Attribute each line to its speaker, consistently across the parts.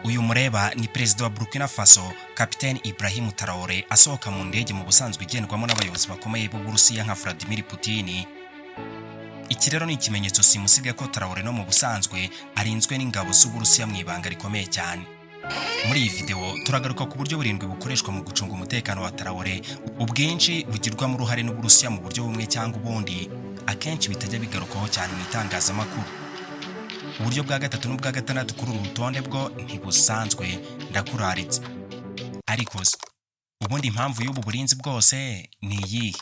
Speaker 1: Uyu mureba ni Perezida wa Burkina Faso, Cpatain Ibrahim Traore, asohoka mu ndege mu busanzwe igendwamo n'abayobozi bakomeye b'Uburusiya nka Vladmir Putin. Iki rero ni ikimenyetso simusiga ko Traore no mu busanzwe arinzwe n'ingabo z'Uburusiya mu ibanga rikomeye cyane. Muri iyi video turagaruka ku buryo burindwi bukoreshwa mu gucunga umutekano wa Traore, ubwinshi bugirwamo uruhare n'Uburusiya mu buryo bumwe cyangwa ubundi, akenshi bitajya bigarukaho cyane mu itangazamakuru. Uburyo bwa gatatu n'ubwa gatandatu kuri uru rutonde bwo ntibusanzwe, ndakuraritse. Ariko ubundi impamvu y'ubu burinzi bwose ni iyi.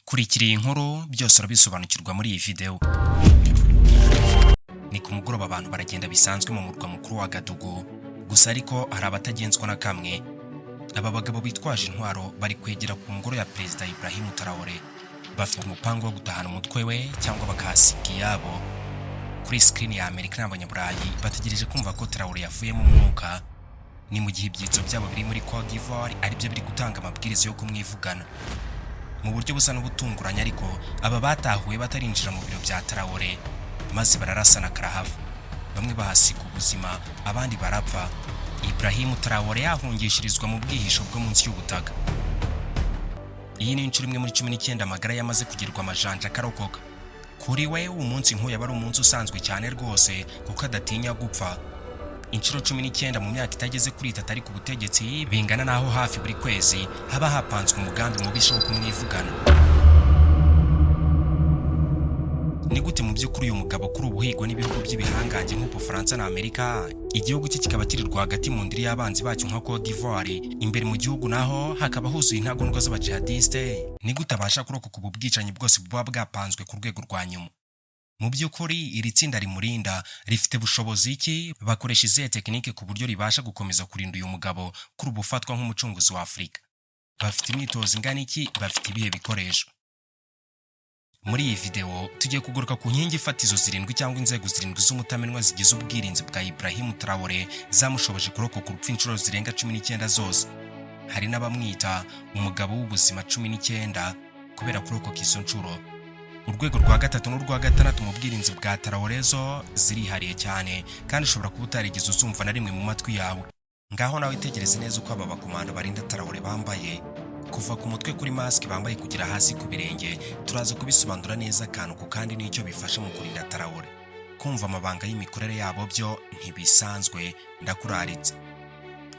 Speaker 1: Kurikira iyi nkuru byose urabisobanukirwa muri iyi video. Ni ku mugoroba abantu baragenda bisanzwe mu murwa mukuru wa Gadugu, gusa ariko hari abatagenzwa na kamwe. Aba bagabo bitwaje intwaro bari kwegera ku ngoro ya Perezida Ibrahim Traore, bafite umupango wo gutahana umutwe we cyangwa bakahasiga iyabo. Kuri screen ya Amerika n'abanyaburayi bategereje kumva ko Traore yavuye mu mwuka. Ni mu gihe ibyitso byabo biri muri Côte d'Ivoire ari byo biri gutanga amabwiriza yo kumwivugana. Mu buryo busa n'ubutunguranye ariko aba batahuye batarinjira mu biro bya Traore, maze bararasana karahava. Bamwe bahasiga ubuzima, abandi barapfa. Ibrahim Traore yahungishirizwa mu bwihisho bwo munsi y'ubutaka. Iyi ni inshuro imwe muri 19 amagara yamaze kugirwa amajanja akarokoka. Kuri we umunsi nk'uyu aba ari umunsi usanzwe cyane rwose kuko adatinya gupfa. Inshuro 19 mu myaka itageze kuri 3 ari ku butegetsi, bingana naho hafi buri kwezi haba hapanzwe umugambi mubisha wo kumwivugana. Ni gute mu by'ukuri uyu mugabo kuri ubuhigwa n'ibihugu by'ibihangange nk'uko Faransa na Amerika, igihugu cye kikaba kiri rwagati mu ndiri y'abanzi bacyo nka Côte d'Ivoire, imbere mu gihugu naho hakaba huzuye intagondwa z'abajihadiste? Ni gute abasha kurokoka ubu bwicanyi bwose buba bwapanzwe ku rwego rwa nyuma? Mu by'ukuri iri tsinda rimurinda rifite bushobozi iki? Bakoresha izihe tekinike ku buryo ribasha gukomeza kurinda uyu mugabo kuri ubu ufatwa nk'umucunguzi wa Afurika? Bafite imyitozo ingana iki? Bafite ibihe bikoresho? Muri iyi video tugiye kugaruka ku nkingi fatizo zirindwi cyangwa inzego zirindwi z'umutamenwa zigize ubwirinzi bwa Ibrahim Traore zamushoboje kurokoka urupfu inshuro zirenga 19 zose. Hari n'abamwita umugabo w'ubuzima 19 kubera kurokoka izo nshuro. Urwego rwa gatatu n'urwa gatandatu mu bwirinzi bwa Traore zo zirihariye cyane kandi ushobora kuba utarigeze uzumva na rimwe mu matwi yawe. Ngaho nawe itegereze neza uko aba bakomando barinda Traore bambaye, kuva ku mutwe kuri mask bambaye kugira hasi ku birenge. Turaza kubisobanura neza akantu ku kandi n'icyo bifasha mu kurinda Traore. Kumva amabanga y'imikorere yabo byo ntibisanzwe, ndakuraritse.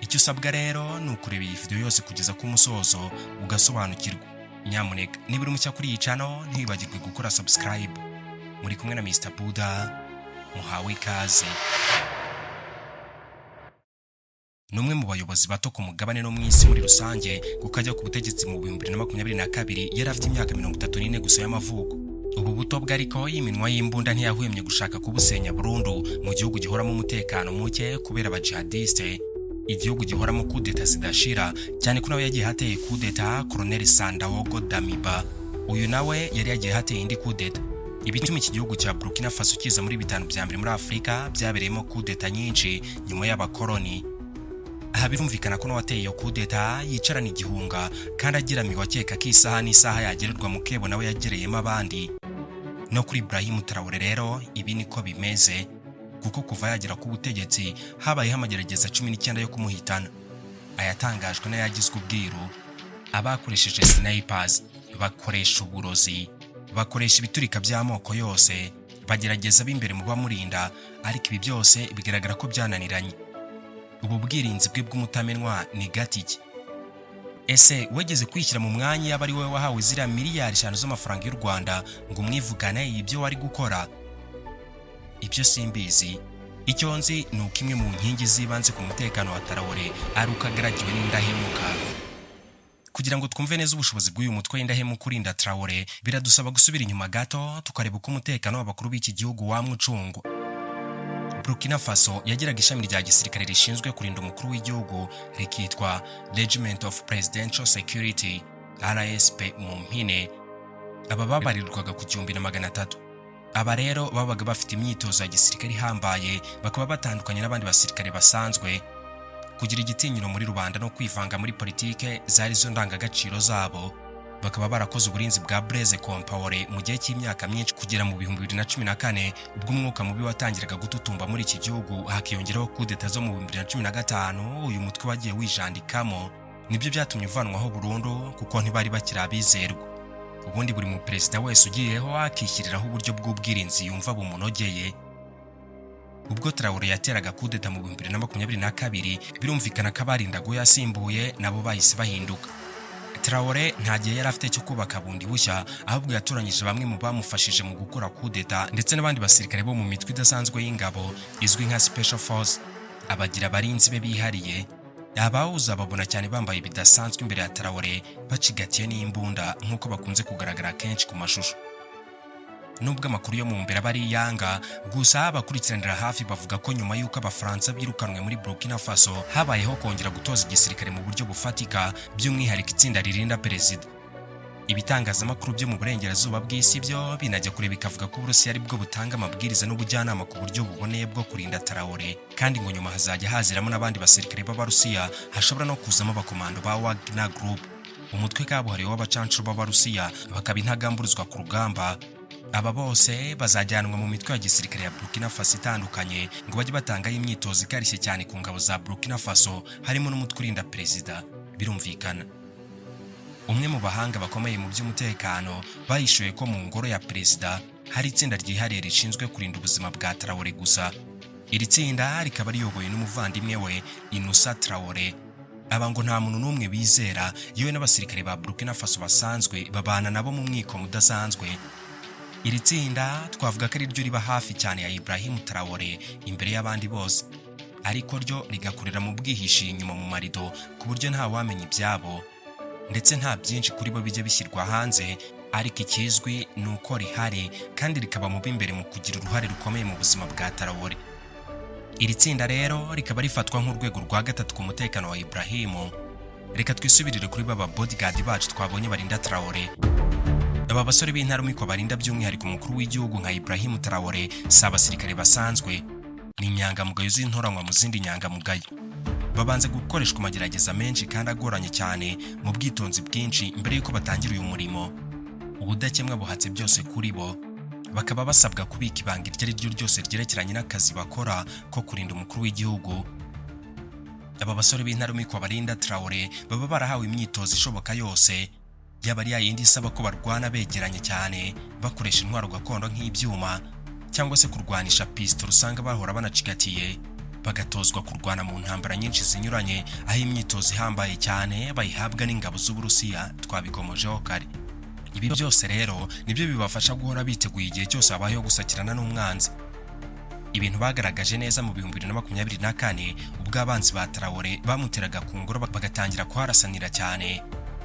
Speaker 1: Icyo usabwa rero ni ukureba iyi video yose kugeza ku musozo ugasobanukirwa. Nyamuneka niba uri mucya kuri iyi channel ntibagirwe gukora subscribe. Muri kumwe na Mr. Buda, muhawe ikaze. Numwe mu bayobozi bato ku mugabane no mwisi muri rusange, kukajya ku butegetsi mu 2022 yari afite imyaka 34 gusa y'amavuko. Ubu buto bwariko yiminwa y'imbunda ntiyahwemye gushaka kubusenya burundu mu gihugu gihoramo umutekano muke kubera abajihadiste, igihugu gihoramo kudeta zidashira cyane ko nawe yagiye hateye kudeta Colonel Sandaogo Damiba. Uyu nawe yari yagiye hateye indi kudeta. Ibituma iki gihugu cya Burkina Faso kiza muri bitanu bya mbere muri Afrika byabereyemo kudeta nyinshi nyuma y'abakoloni. Aha birumvikana ko n'uwateye iyo kudeta yicarana igihunga kandi agiramiwe akeka ko isaha n'isaha yagererwa mu kebo nawe yagereyemo abandi. No kuri Ibrahim Traore rero ibi niko bimeze, kuko kuva yagera ku butegetsi habayeho amagerageza 19 yo kumuhitana. Ayatangajwe n'ayagizwe ubwiru, abakoresheje snipers, bakoresha uburozi, bakoresha ibiturika by'amoko yose, bagerageza b'imbere mu bamurinda, ariko ibi byose bigaragara ko byananiranye. Ubu bwirinzi bwe bw'umutamenwa ni gatiki. Ese wegeze kwishyira mu mwanya y'abari wowe wahawe zira miliyari 5 z'amafaranga y'u Rwanda ngo umwivugane ibyo wari gukora? Ibyo simbizi. Icyo nzi ni uko imwe mu nkingi zibanze ku mutekano wa Traore ari ukagaragiwe n'indahemuka. Kugira ngo twumve neza ubushobozi bw'uyu mutwe w'indahemuka urinda Traore, biradusaba gusubira inyuma gato tukareba uko umutekano w'abakuru b'iki gihugu wamwucungwa. Burkina Faso yagiraga ishami rya gisirikare rishinzwe kurinda umukuru w'igihugu rikitwa Regiment of Presidential Security, RSP mu mpine. Aba babarirwaga ku 1300. Aba rero babaga bafite imyitozo ya gisirikare ihambaye, bakaba batandukanye n'abandi basirikare basanzwe. Kugira igitinyiro muri rubanda no kwivanga muri politike zari zo ndangagaciro zabo. bakaba barakoze uburinzi bwa Blaise Compaoré mu gihe cy'imyaka myinshi kugera mu 2014 ubwo umwuka mubi watangiraga gututumba muri iki gihugu hakiyongeraho kudeta zo mu 2015 uyu mutwe wagiye wijandikamo. Nibyo byatumye uvanwaho burundu kuko ntibari bakiri abizerwa. Ubundi buri mu perezida wese ugiyeho akishyiriraho uburyo bw'ubwirinzi yumva bumunogeye. Ubwo Traore yateraga kudeta mu 2022 birumvikana ko abarindaga yasimbuye nabo bahise bahinduka. Traore nta gihe yari afite cyo kubaka bundi bushya, ahubwo yatoranyije bamwe mu bamufashije mu gukora kudeta ndetse n'abandi basirikare bo mu mitwe idasanzwe y'ingabo izwi nka Special Force, abagira abarinzi be bihariye. Abawuza babona cyane bambaye bidasanzwe imbere ya Traore bacigatiye n'imbunda nk'uko bakunze kugaragara kenshi ku mashusho. Nubwo amakuru yo mu mbere bari yanga, gusa abakurikiranira hafi bavuga ko nyuma y'uko abafaransa birukanwe muri Burkina Faso habayeho kongera gutoza igisirikare mu buryo bufatika, by'umwihariko itsinda ririnda perezida. Ibitangazamakuru byo mu burengerazuba bw'isi byo binajya kure bikavuga ko Uburusiya ari bwo butanga amabwiriza n'ubujyanama ku buryo buboneye bwo kurinda Traore, kandi ngo nyuma hazajya haziramo n'abandi basirikare b'Abarusiya, hashobora no kuzamo abakomando ba Wagner Group, umutwe kabuhariwe w'abacancuro b'Abarusiya bakaba intagamburuzwa ku rugamba. Aba bose bazajyanwa mu mitwe ya gisirikare ya Burkina Faso itandukanye ngo bajye batangaho imyitozo ikarishye cyane ku ngabo za Burkina Faso, harimo n'umutwe urinda perezida. Birumvikana umwe mu bahanga bakomeye mu by'umutekano bahishuye ko mu ngoro ya perezida hari itsinda ryihariye rishinzwe kurinda ubuzima bwa Traore gusa. Iri tsinda rikaba riyobowe n'umuvandimwe we Innocent Traore. Aba ngo nta muntu n'umwe bizera, yewe n'abasirikare ba Burkina Faso basanzwe babana nabo mu mwiko mudasanzwe. Iri tsinda twavuga ko ari ryo riba hafi cyane ya Ibrahim Traore imbere y'abandi bose, ariko ryo rigakorera mu bwihishi inyuma mu marido ku buryo nta wamenya ibyabo, ndetse nta byinshi kuri bo bijya bishyirwa hanze, ariko ikizwi ni uko rihari kandi rikaba mu b'imbere mu kugira uruhare rukomeye mu buzima bwa Traore. Iri tsinda rero rikaba rifatwa nk'urwego rwa gatatu ku mutekano wa Ibrahim. Reka twisubirire kuri baba bodyguard bacu twabonye barinda Traore. Aba basore b'intarumikwa barinda by'umwihariko umukuru w'igihugu nka Ibrahim Traore si abasirikare basanzwe, ni inyangamugayo z'intoranywa mu zindi nyangamugayo. Babanze gukoreshwa amagerageza menshi kandi agoranye cyane mu bwitonzi bwinshi mbere y'uko batangira uyu murimo. Ubudakemwa buhatse byose kuri bo, bakaba basabwa kubika ibanga iryo ari ryo ryose ryerekeranye n'akazi bakora ko kurinda umukuru w'igihugu. Aba basore b'intarumikwa barinda Traore baba barahawe imyitozo ishoboka yose, yaba ari yindi isaba ko barwana begeranye cyane bakoresha intwaro gakondo nk'ibyuma, cyangwa se kurwanisha pistol usanga bahora banacigatiye, bagatozwa kurwana mu ntambara nyinshi zinyuranye, aho imyitozo ihambaye cyane bayihabwa n'ingabo z'Uburusiya twabigomojeho kare. Ibi byose rero nibyo bibafasha guhora biteguye igihe cyose habayeho gusakirana n'umwanzi. Ibintu bagaragaje neza mu 2024 ubwo abanzi ba Traore bamuteraga ku ngoro bagatangira kuharasanira cyane.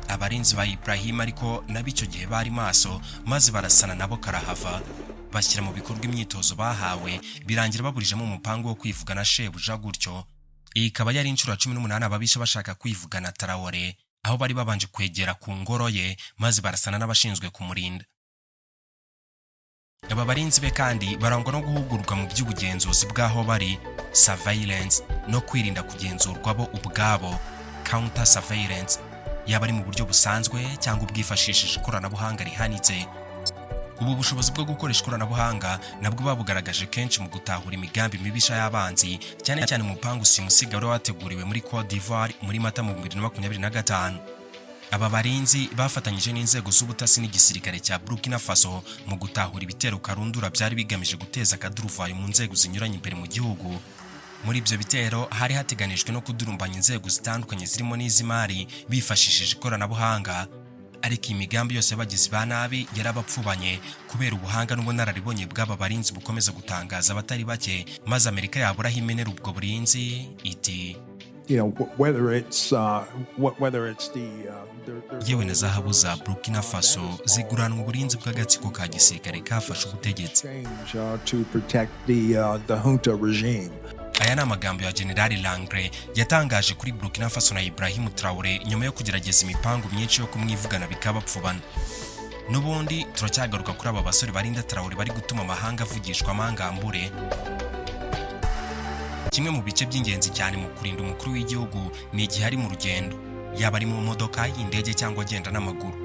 Speaker 1: Abarinzi ba Ibrahim ariko nabicyo gihe bari maso, maze barasana nabo karahava, bashyira mu bikorwa imyitozo bahawe, birangira baburijemo umupango wo kwivugana shebuja gutyo. Iyi ikaba yari inshuro 18 ababisha bashaka kwivugana Traore, aho bari babanje kwegera ku ngoro ye maze barasana n'abashinzwe kumurinda. Aba barinzi be kandi barangwa no guhugurwa mu by'ubugenzuzi bw'aho bari, surveillance, no kwirinda kugenzurwa bo ubwabo, counter surveillance, yaba ari mu buryo busanzwe cyangwa ubwifashishije ikoranabuhanga rihanitse. Ubu bushobozi bwo gukoresha ikoranabuhanga nabwo babugaragaje kenshi mu gutahura imigambi mibisha y'abanzi, cyane cyane mu mupango simusiga wari wateguriwe muri Côte d'Ivoire muri Mata mu 2025. Aba barinzi bafatanyije n'inzego z'ubutasi n'igisirikare cya Burkina Faso mu gutahura ibitero karundura byari bigamije guteza akaduruvayo mu nzego zinyuranye imbere mu gihugu. Muri ibyo bitero hari hateganijwe no kudurumbanya inzego zitandukanye zirimo n'izimari bifashishije ikoranabuhanga, ariko imigambi yose y'abagizi ba nabi yarabapfubanye kubera ubuhanga n'ubunararibonye bw'aba barinzi bukomeza gutangaza abatari bake, maze Amerika yaburaho imenera ubwo burinzi iti yewe na zahabu za Burkina Faso ziguranwa uburinzi bw'agatsiko ka gisirikare kafashe ubutegetsi. Aya ni amagambo ya General Langre yatangaje kuri Burkina Faso na Ibrahim Traore nyuma yo kugerageza imipango myinshi yo kumwivugana bikabapfubana. N'ubundi turacyagaruka kuri aba basore barinda Traore bari gutuma amahanga avugishwa amangambure. Kimwe mu bice by'ingenzi cyane mu kurinda umukuru w'igihugu ni igihe ari mu rugendo, yaba ari mu modoka y'indege cyangwa agenda n'amaguru.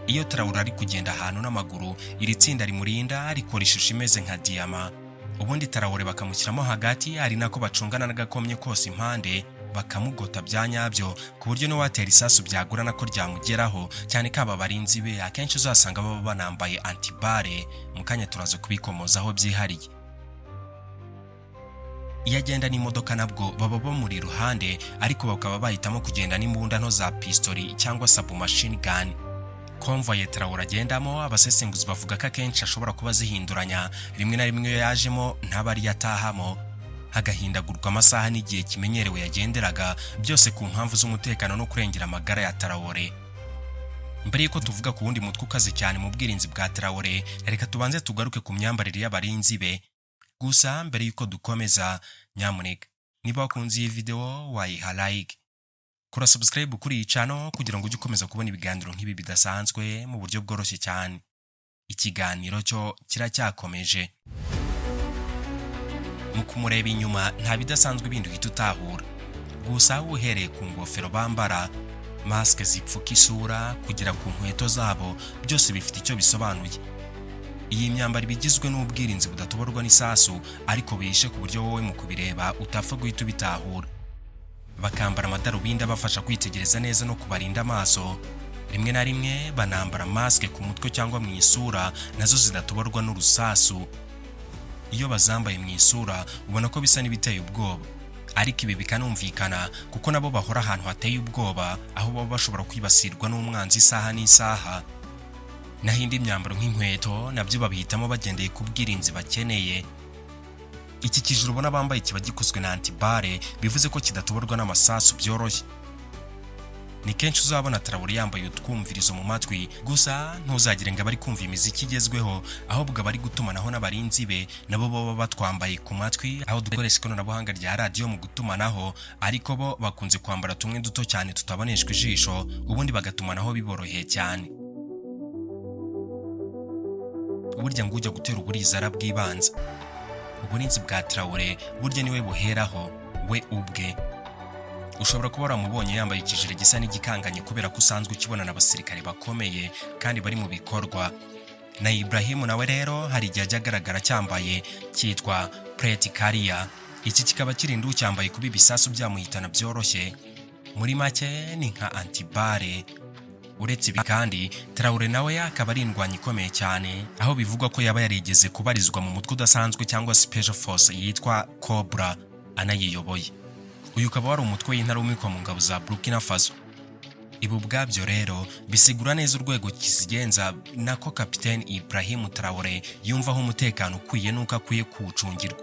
Speaker 1: Iyo Traore ari kugenda ahantu n'amaguru, iri tsinda rimurinda rikora ishusho imeze nka diyama. Ubundi Traore bakamushyiramo hagati, ari nako bacungana n'agakomye kose impande, bakamugota bya nyabyo ku buryo n'uwatera isasu byagurana ko ryamugeraho, cyane ko aba barinzi be akenshi uzasanga baba banambaye antibare. Mu kanya turaza kubikomozaho byihariye. Iyo agenda n'imodoka nabwo baba bamuri iruhande, ariko bakaba bahitamo kugenda n'imbunda nto za pistoli cyangwa submachine gun. Convoy Traore agendamo, abasesenguzi bavuga ko akenshi ashobora kuba zihinduranya, rimwe na rimwe iyo yajemo ntabari yatahamo, hagahindagurwa amasaha n'igihe kimenyerewe yagenderaga, byose ku mpamvu z'umutekano no kurengera amagara ya Traore. Mbere yuko tuvuga ku wundi mutwe ukaze cyane mu bwirinzi bwa Traore, reka tubanze tugaruke ku myambarire y'abarinzi be. Gusa mbere yuko dukomeza, nyamuneka niba wakunze iyi video wayiha like, kora subscribe kuri iyi channel kugira ngo ujye ukomeza kubona ibiganiro nk'ibi bidasanzwe mu buryo bworoshye cyane. Ikiganiro cyo kiracyakomeje. Mu kumureba inyuma nta bidasanzwe bindi uhita utahura. Gusa uhereye ku ngofero bambara, maske zipfuka isura kugera ku nkweto zabo, byose bifite icyo bisobanuye. Iyi myambaro bigizwe n'ubwirinzi budatoborwa n'isasu, ariko bihishe ku buryo wowe mu kubireba utapfa guhita ubitahura. Bakambara amadarubindi abafasha kwitegereza neza no kubarinda amaso. Rimwe na rimwe banambara maske ku mutwe cyangwa mu isura, nazo zidatoborwa n'urusasu. Iyo bazambaye mu isura ubona ko bisa n'ibiteye ubwoba, ariko ibi bikanumvikana kuko nabo bahora ahantu hateye ubwoba, aho baba bashobora kwibasirwa n'umwanzi isaha n'isaha. Naho indi myambaro nk'inkweto nabyo babihitamo bagendeye ku bwirinzi bakeneye. Iki kijuru ubona bambaye kiba gikozwe na antibare, bivuze ko kidatoborwa n'amasasu byoroshye. Ni kenshi uzabona Traore yambaye utwumvirizo mu matwi, gusa ntuzagire ngo abari kumva imiziki igezweho, ahubwo abari gutumanaho n'abarinzi be nabo baba batwambaye ku matwi, aho dukoresha ikoranabuhanga rya radio mu gutumanaho, ariko bo bakunze kwambara tumwe duto cyane tutaboneshwa ijisho, ubundi bagatumanaho biboroheye cyane. Uburyo ngo ujya gutera uburizara bw'ibanza. Uburinzi bwa Traore burya niwe buheraho we ubwe. Ushobora kuba waramubonye yambaye ikijire gisa n'igikanganye kubera ko usanzwe ukibona n'abasirikare bakomeye kandi bari mu bikorwa. Na Ibrahim nawe rero hari igihe ajya agaragara cyambaye cyitwa plate carrier. Iki kikaba kirinda ucyambaye kuba ibisasu byamuhitana byoroshye. Muri make ni nka antibare. Uretse ibi kandi, Traore nawe akaba ari indwanyi ikomeye cyane, aho bivugwa ko yaba yarigeze kubarizwa mu mutwe udasanzwe cyangwa special force yitwa Cobra, anayiyoboye. Uyu ukaba wari umutwe w'intarumikwa mu ngabo za Burkina Faso. Ibi ubwabyo rero bisigura neza urwego kizigenza nako Cpatain Ibrahim Traore yumvaho umutekano ukwiye nuko akwiye kuwucungirwa.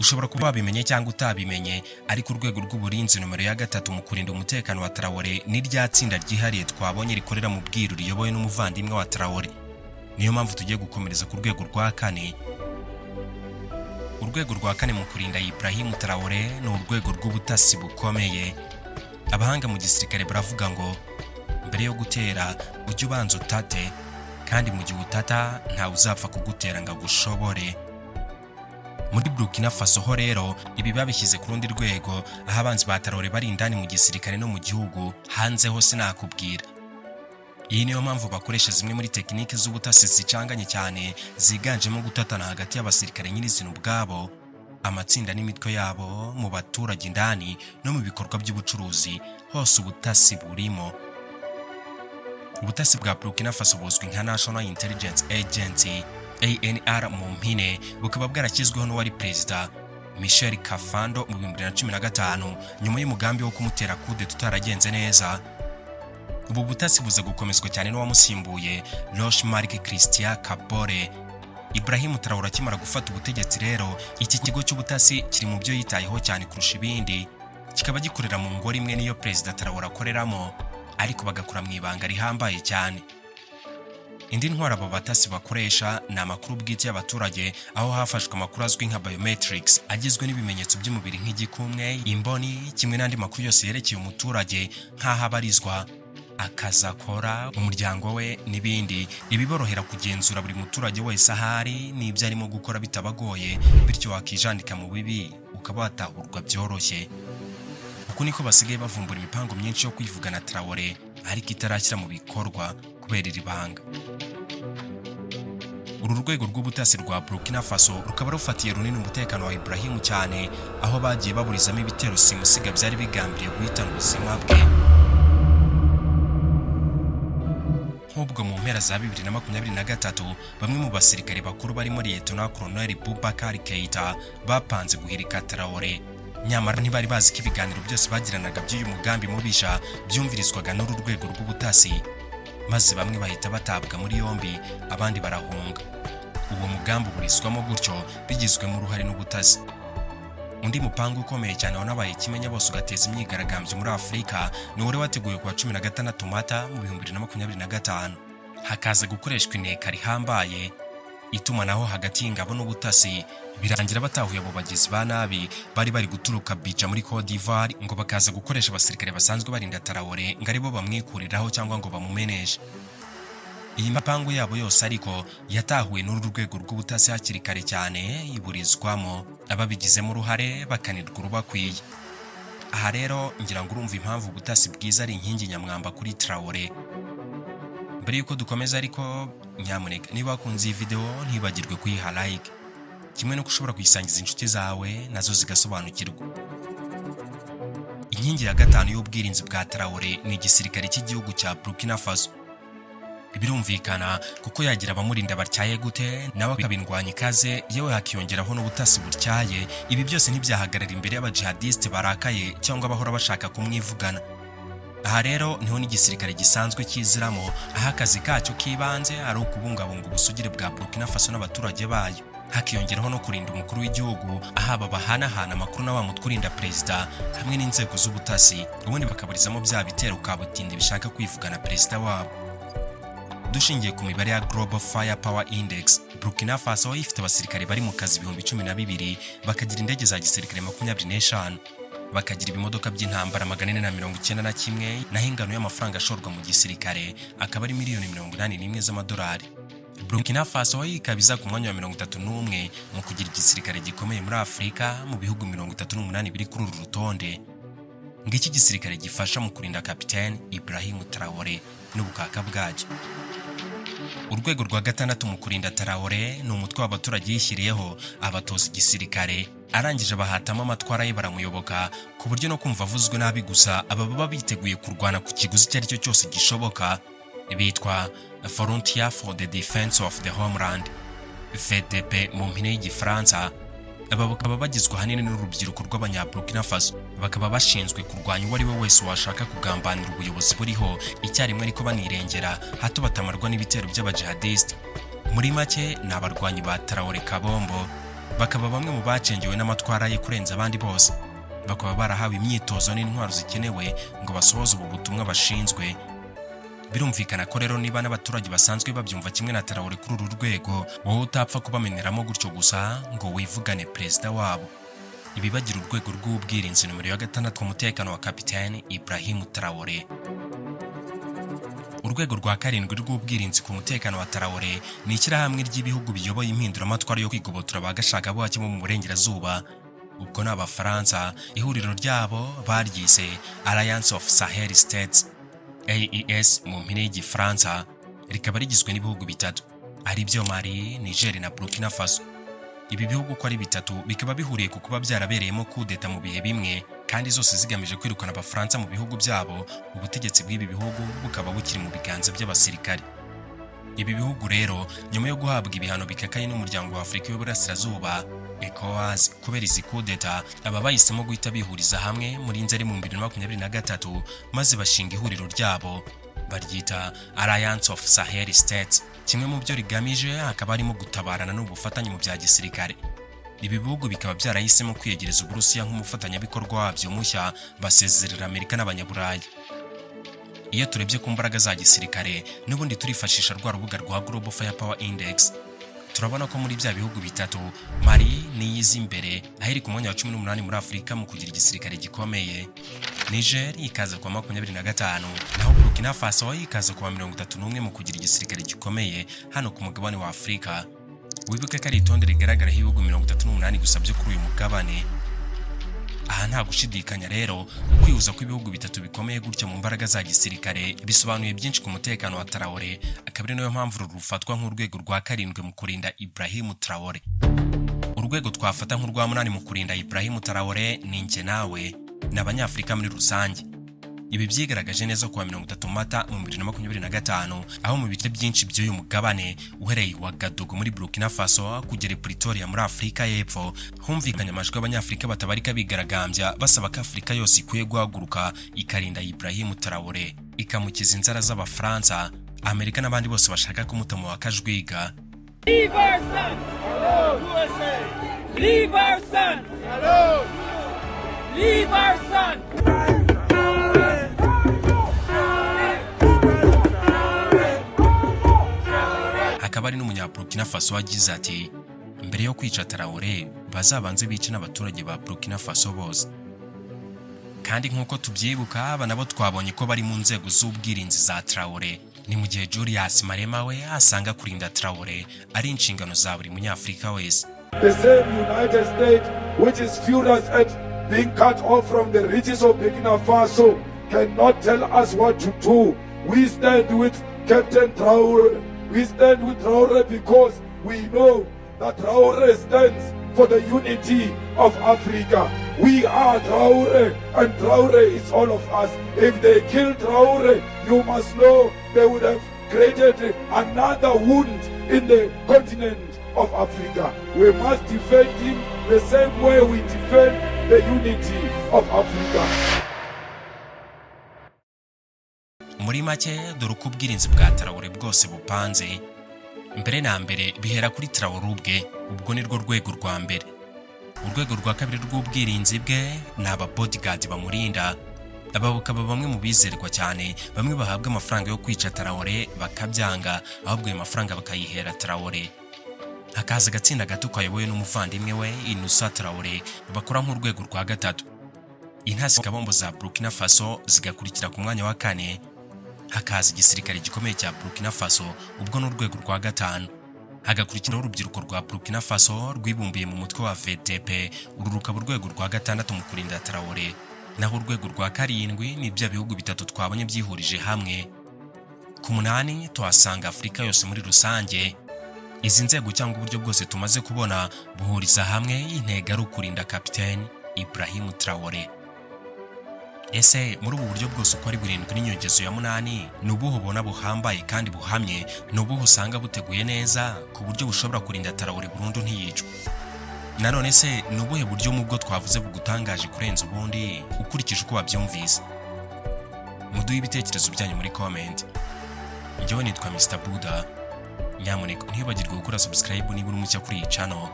Speaker 1: Ushobora kuba wabimenye cyangwa utabimenye, ariko urwego rw'uburinzi nomero ya 3 mu kurinda umutekano wa Traore ni rya tsinda ryihariye twabonye rikorera mu bwiru riyobowe n'umuvandimwe wa Traore. Niyo mpamvu tugiye gukomereza ku rwego rwa 4. Urwego rwa 4 mu kurinda Ibrahim Traore ni urwego rw'ubutasi bukomeye. Abahanga mu gisirikare baravuga ngo mbere yo gutera ujye ubanza utate, kandi mu gihe utata nta uzapfa kugutera ngo agushobore. Muri Burkina Faso ho rero ibi babishyize ku rundi rwego, aho abanzi ba Traore bari indani mu gisirikare no mu gihugu, hanze hose nakubwira. Iyi niyo mpamvu bakoresha zimwe muri tekinike z'ubutasi zicanganye cyane, ziganjemo gutatana hagati y'abasirikare nyirizina ubwabo, amatsinda n'imitwe yabo, mu baturage indani no mu bikorwa by'ubucuruzi, hose ubutasi burimo. Ubutasi bwa Burkina Faso buzwi nka National Intelligence Agency, ANR mu mpine, bukaba bwarakizweho n'uwari Perezida Michel Kafando mu 2015 nyuma y'umugambi wo kumutera kude tutaragenze neza. Ubu butasi buza gukomezwa cyane n'uwamusimbuye Marc Christian Kabore. Ibrahim Traore akimara gufata ubutegetsi rero, iki kigo cy'ubutasi kiri mu byo yitayeho cyane kurusha ibindi, kikaba gikorera mu ngoro imwe niyo Perezida Traore akoreramo, ariko bagakora mu ibanga rihambaye cyane. Indi ntwara abo batasi bakoresha ni amakuru bwite y'abaturage, aho hafashwe amakuru azwi nka biometrics agizwe n'ibimenyetso by'umubiri nk'igikumwe, imboni, kimwe n'andi makuru yose yerekeye umuturage nk'aho abarizwa, akazi akora, umuryango we n'ibindi. Ibiborohera kugenzura buri muturage wese ahari n'ibyo arimo gukora bitabagoye, bityo wakijandika mu bibi ukaba watahurwa byoroshye. Uku niko basigaye bavumbura imipango myinshi yo kwivugana Traore, ariko itarashyira mu bikorwa kubera iri banga. Uru rwego rw'ubutasi rwa Burkina Faso rukaba rufatiye runini umutekano wa Ibrahim cyane, aho bagiye baburizamo ibitero simusiga byari bigambiriye guhitana ubuzima bwe. Nk'ubwo mu mpera za 2023 bamwe mu basirikare bakuru barimo Lieutenant Colonel Boubacar Keita bapanze guhirika Traore, nyamara ntibari bazi ko ibiganiro byose bagiranaga by'uyu mugambi mubisha byumvirizwaga n'uru rwego rw'ubutasi, maze bamwe bahita batabwa muri yombi abandi barahunga. Uwo mugambi uburizwamo gutyo bigizwemo uruhare n'ubutasi. Undi mupango ukomeye cyane wanabaye Xmenya bose ugateza imyigaragambyo muri Afurika ni wari wateguye kuwa 16 Mata mu 2025, hakaza gukoreshwa inteka rihambaye itumanaho hagati y'ingabo n'ubutasi, birangira batahuye abo bagizi ba nabi bari guturuka Bija muri Côte d'Ivoire ngo bakaza gukoresha abasirikare basanzwe barinda Traore ngo aribo bamwikuriraho cyangwa ngo bamumeneshe. Iyi mapangu yabo yose ariko yatahuwe n'uru rwego rw'ubutasi hakiri kare cyane, iburizwamo ababigizemo uruhare bakanirwa urubakwiye. Aha rero ngira ngo urumva impamvu ubutasi bwiza ari inkingi nyamwamba kuri Traore. Mbere yuko dukomeza ariko nyamuneka niba wakunze iyi video ntibagirwe kuyiha like, kimwe no kushobora kuyisangiza inshuti zawe nazo zigasobanukirwa. Inkingi ya gatanu y'ubwirinzi bwa Traore ni igisirikare cy'igihugu cya Burkina Faso. Birumvikana kuko yagira abamurinda batyaye gute nawe akabindwanya ikaze, yewe hakiyongeraho n'ubutasi butyaye. Ibi byose ntibyahagarara imbere y'abajihadiste barakaye cyangwa bahora bashaka kumwivugana. Aha rero niho n'igisirikare gisanzwe kiziramo, aha akazi kacyo kibanze ari ukubungabunga ubusugire bwa Burkina Faso n'abaturage bayo, hakiyongeraho no kurinda umukuru w'igihugu, ahaba bahanahana amakuru na wa mutwe urinda Perezida hamwe n'inzego z'ubutasi, ubundi bakaburizamo bya bitero kabutindi bishaka kwivugana Perezida wabo. Dushingiye ku mibare ya Global Firepower Index, Burkina Faso ifite abasirikare bari mu kazi 12,000, bakagira indege za gisirikare 25, bakagira ibimodoka by'intambara 491, naho ingano y'amafaranga ashorwa mu gisirikare akaba ari miliyoni 81 z'amadolari. Burkina Faso ikabiza ku mwanya wa 31 mu kugira igisirikare gikomeye muri Afurika mu bihugu 38 biri kuri uru rutonde. Ngiki gisirikare gifasha mu kurinda Cpatain Ibrahim Traore n'ubukaka bwacyo. Urwego rwa gatandatu mu kurinda Traore ni umutwe w'abaturage yishyiriyeho abatoza igisirikare, arangije bahatamo amatwara ye baramuyoboka ku buryo no kumva avuzwe nabi gusa aba baba biteguye kurwana ku kiguzi icyo ari cyo cyose gishoboka. Bitwa Frontier for the Defense of the Homeland, FDP mu mpine y'Igifaransa. Aba bakaba bagizwe ahanini n'urubyiruko rw'abanyaburkina Faso, bakaba bashinzwe kurwanya uwo ari we wese washaka kugambanira ubuyobozi buriho icyarimwe ariko banirengera hato batamarwa n'ibitero by'abajihadiste. Muri make ni abarwanyi ba Traore Kabombo, bakaba bamwe mu bacengewe n'amatwara ye kurenza abandi bose, bakaba barahawe imyitozo n'intwaro zikenewe ngo basohoze ubu butumwa bashinzwe. Birumvikana ko rero niba n'abaturage basanzwe babyumva kimwe na Traore kuri uru rwego, wowe utapfa kubameneramo gutyo gusa ngo wivugane Perezida wabo. Ibi bagira urwego rw'ubwirinzi nomero ya 6 ku mutekano wa Cpatain Ibrahim Traore. Urwego rwa 7 rw'ubwirinzi ku mutekano wa Traore ni ikirahamwe ry'ibihugu biyoboye impinduramatwara yo kwigobotora bagashaka bwacyo mu burengerazuba. Ubwo ni Abafaransa, ihuriro ryabo baryise Alliance of Sahel States, AES mu mpine y'Igifaransa, rikaba rigizwe n'ibihugu bitatu ari byo Mali, Niger na Burkina Faso. Ibi bihugu ko ari bitatu bikaba bihuriye ku kuba byarabereyemo kudeta mu bihe bimwe, kandi zose zigamije kwirukana Abafaransa mu bihugu byabo. Ubutegetsi bw'ibi bihugu bukaba bukiri mu biganza by'abasirikare. Ibi bihugu rero nyuma yo guhabwa ibihano bikakaye n'umuryango wa Afurika y'Uburasirazuba ECOWAS kubera izi kudeta, aba bahisemo guhita bihuriza hamwe muri Nzeri mu 2023 maze bashinga ihuriro ryabo baryita Alliance of Sahel States. Kimwe mu byo rigamije akaba arimo gutabarana n'ubufatanye mu bya gisirikare. Ibi bihugu bikaba byarahisemo kwiyegereza Uburusiya nk'umufatanyabikorwa wabyo mushya, basezerera Amerika n'Abanyaburayi. Iyo turebye ku mbaraga za gisirikare n'ubundi turifashisha rwa rubuga rwa Global Firepower Index, turabona ko muri bya bihugu bitatu Mali ni yizi imbere ahiri ku mwanya wa 18 muri Afurika mu kugira igisirikare gikomeye. Niger ikaza kwa 25, naho Burkina Faso ikaza kwa 31 mu kugira igisirikare gikomeye hano ku mugabane wa Afurika. Wibuke ko ari itonde rigaragara ibihugu 38 gusa byo kuri uyu mugabane. aha nta gushidikanya rero kwihuza kw'ibihugu bitatu bikomeye gutya mu mbaraga za gisirikare bisobanuye byinshi ku mutekano wa Traore, akabiri nayo mpamvu rufatwa nk'urwego rwa 7 mu kurinda Ibrahim Traore. Urwego twafata nk'urwa 8 mu kurinda Ibrahim Traore ni njye nawe n'abanyafrika muri rusange. Ibi byigaragaje neza kuwa 30 Mata mu 2025 aho mu bice byinshi by'uyu mugabane uhereye wa Gadogo muri Burkina Faso kugera Pretoria muri Afrika y'Epfo humvikanye amajwi y'abanyafrika batabarika bigaragambya basaba ko Afrika yose ikwiye guhaguruka ikarinda Ibrahim Traore, ikamukiza inzara z'Abafaransa, Amerika n'abandi bose bashaka kumutamo wakajwiga.
Speaker 2: Leave our son! Hello! USA! Leave our son! Hello! Leave our son!
Speaker 1: Akaba ari n'umunya Burkina Faso wagize ati mbere yo kwica Traore bazabanze bice n'abaturage ba Burkina Faso bose. Kandi nk'uko tubyibuka aba nabo twabonye ko bari mu nzego z'ubwirinzi za Traore, ni mu gihe Julius Marema we asanga kurinda Traore ari inshingano za buri munyafrika wese.
Speaker 3: The same United States which is furious at being cut off from the riches of Burkina Faso cannot tell us what to do. We stand with Cpatain Traore. We stand with Traore because we know that Traore stands for the unity of Africa. We are Traore and Traore is all of us. If they kill Traore, you must know they would have created another wound in the continent of Africa. We must defend him the same way we defend the unity of Africa.
Speaker 1: Muri make dore uko ubwirinzi bwa Traore bwose bupanze. Mbere na mbere bihera kuri Traore ubwe, ubwo ni rwo rwego rwa mbere. Urwego rwa kabiri rw'ubwirinzi bwe ni aba bodyguard bamurinda. Aba bakaba bamwe mu bizerwa cyane, bamwe bahabwa amafaranga yo kwica Traore bakabyanga, ahubwo ayo mafaranga bakayihera Traore. Hakaza gatsinda gato kayoboye n'umuvandimwe we Inusa Traore bakora nk'urwego rwa gatatu. Intasi kabombo za Burkina Faso zigakurikira ku mwanya wa 4. Hakaza igisirikare gikomeye cya Burkina Faso ubwo n'urwego rwa 5. Hagakurikiraho urubyiruko rwa Burkina Faso rwibumbiye mu mutwe wa VDP, uru rukaba urwego rwa 6 mu kurinda Traore. Naho urwego rwa 7 ni bya bihugu bitatu twabonye byihurije hamwe. Ku 8 tuhasanga Afrika yose muri rusange. Izi nzego cyangwa uburyo bwose tumaze kubona buhuriza hamwe intego ari ukurinda Cpatain Ibrahim Traore. Ese muri ubu buryo bwose uko ari 7 n'inyongezo ya 8 nubuho ubona buhambaye kandi buhamye, nubuho usanga buteguye neza ku buryo bushobora kurinda Traore burundu ntiyicwa. Nanone se nubuhe buryo mu bwo twavuze bugutangaje kurenza ubundi ukurikije uko wabyumvise? Muduhe ibitekerezo byanyu muri comment. Njyewe nitwa Mr Buda. Nyamuneka ntibagirwe gukora subscribe niba uri mucya kuri iyi channel.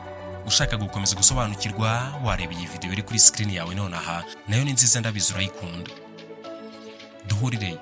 Speaker 1: Ushaka gukomeza gusobanukirwa wareba iyi video iri kuri screen yawe nonaha, nayo ni nziza ndabizi urayikunda. Duhurire